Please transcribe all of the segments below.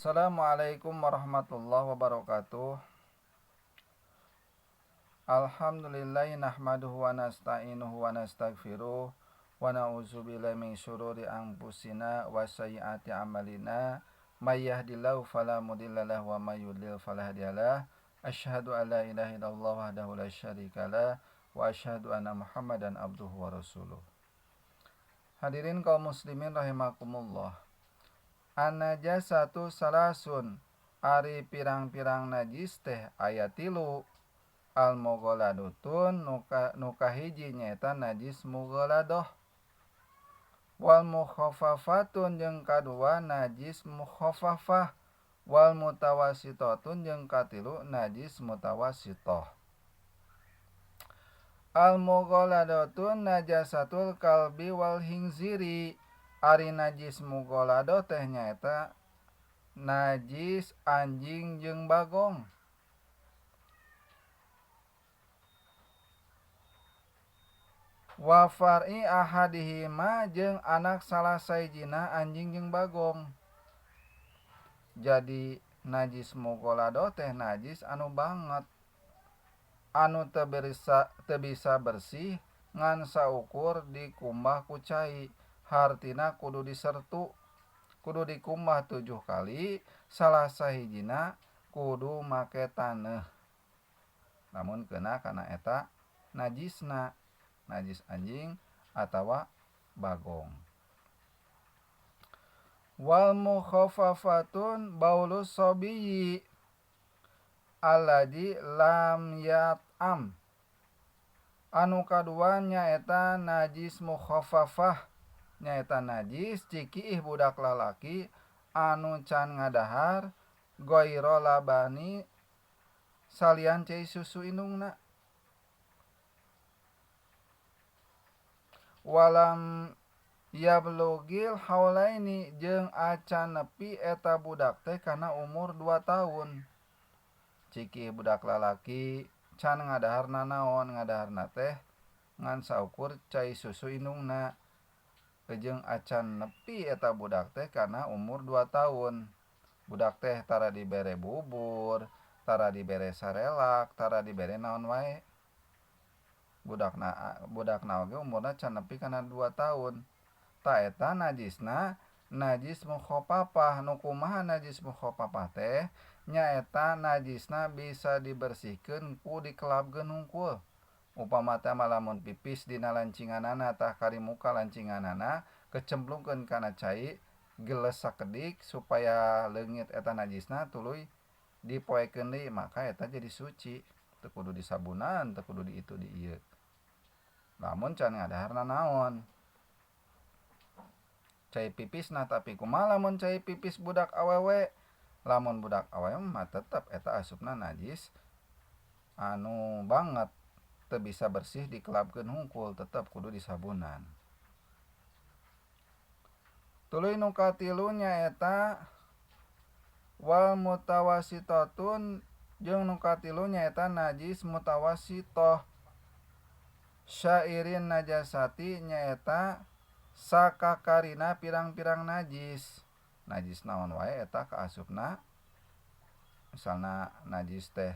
Assalamualaikum warahmatullahi wabarakatuh. Alhamdulillahi nahmaduhu wa nasta'inuhu wa nastaghfiruh wa na'udzubillahi min syururi anfusina wa sayyiati a'malina. May yahdihillahu fala mudhillalah wa may yudlil fala hadiyalah. Asyhadu an la ilaha illallah wahdahu la syarikalah wa asyhadu anna Muhammadan abduhu wa rasuluh. Hadirin kaum muslimin rahimakumullah. An-najasatu salasun, ari pirang-pirang najis teh aya tilu. Al mughaladutun nuka hiji nyaeta najis mughaladoh. Wal mukhaffafatun jeung kadua najis mukhaffafah. Wal mutawasitatun jeung katilu najis mutawasitoh. Al mughaladatun najasatul kalbi wal hinziri, ari najis mughaladah teh nyaeta najis anjing jeung bagong. Wa far'i ahadihima jeung anak salah saijina anjing jeung bagong. Jadi najis mughaladah teh najis anu banget, anu teu bisa bersih ngan saukur dikumbah ku cai, hartina kudu disertu, kudu dikumbah 7 kali, salah sahijina kudu make taneuh. Lamun kena kana eta najisna, najis anjing atawa bagong. Wal mukhaffafatun baulus sabiyyi alladzi lam yat'am, anu kadua nyaeta najis mukhaffafah, nyaeta najis cikiih budak lalaki anu can ngadahar ghaira labani salian cai susu indungna. Walam yablugil haulaini jeung acan nepi eta budak teh kana umur 2 tahun. Ciki budak lalaki can ngadaharna naon, ngadaharna teh ngan saukur cai susu indungna, jeung acan nepi eta budak teh kana umur 2 tahun. Budak teh tara dibere bubur, tara dibere sarelak, tara dibere naon wae. Budakna oge umurna can nepi kana 2 tahun. Ta eta najisna najis mukhafafah. Nu kumaha najis mukhafafah teh? Nyaeta najisna bisa dibersihkeun ku dikelabkeun hungkul. Upama teh lamun pipis dina lancinganana tah kari muka lancinganana kecemplungkeun kana cai geles sakedik supaya leungit eta najisna tuluy dipoekeun deui, maka eta jadi suci. Teu kudu disabunan, teu kudu di itu di ieu. Lamun can ngadaharna naon? Cai pipisna, tapi kumaha lamun cai pipis budak awewe? Lamun budak awewe mah tetep eta asupna najis anu banget, teu bisa bersih dikelabkeun hungkul, tetep kudu disabunan. Tuluy nu katilu nyaeta wal mutawasitatun jeung nu katilu nyaeta najis mutawasitoh. Syairin najasati nyaeta sakakarina pirang-pirang najis. Najis naon wae eta kaasupna, misalna najis teh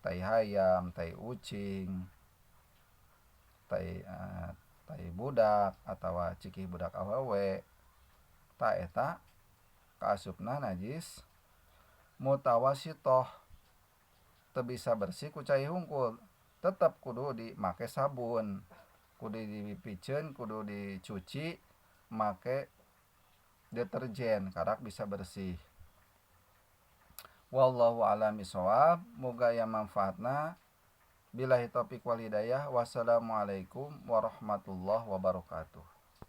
tai hayam, tai ucing, tai budak atawa cikih budak awewe, ta eta kaasupna najis mutawasitoh, teu bisa bersih ku cai hungkul, tetep kudu dimake sabun, kudu dipiceun, kudu dicuci make deterjen karak bisa bersih. Wallahu a'lam bishawab, muga aya manfaatna. Billahi taufik wal hidayah. Wassalamualaikum warahmatullahi wabarakatuh.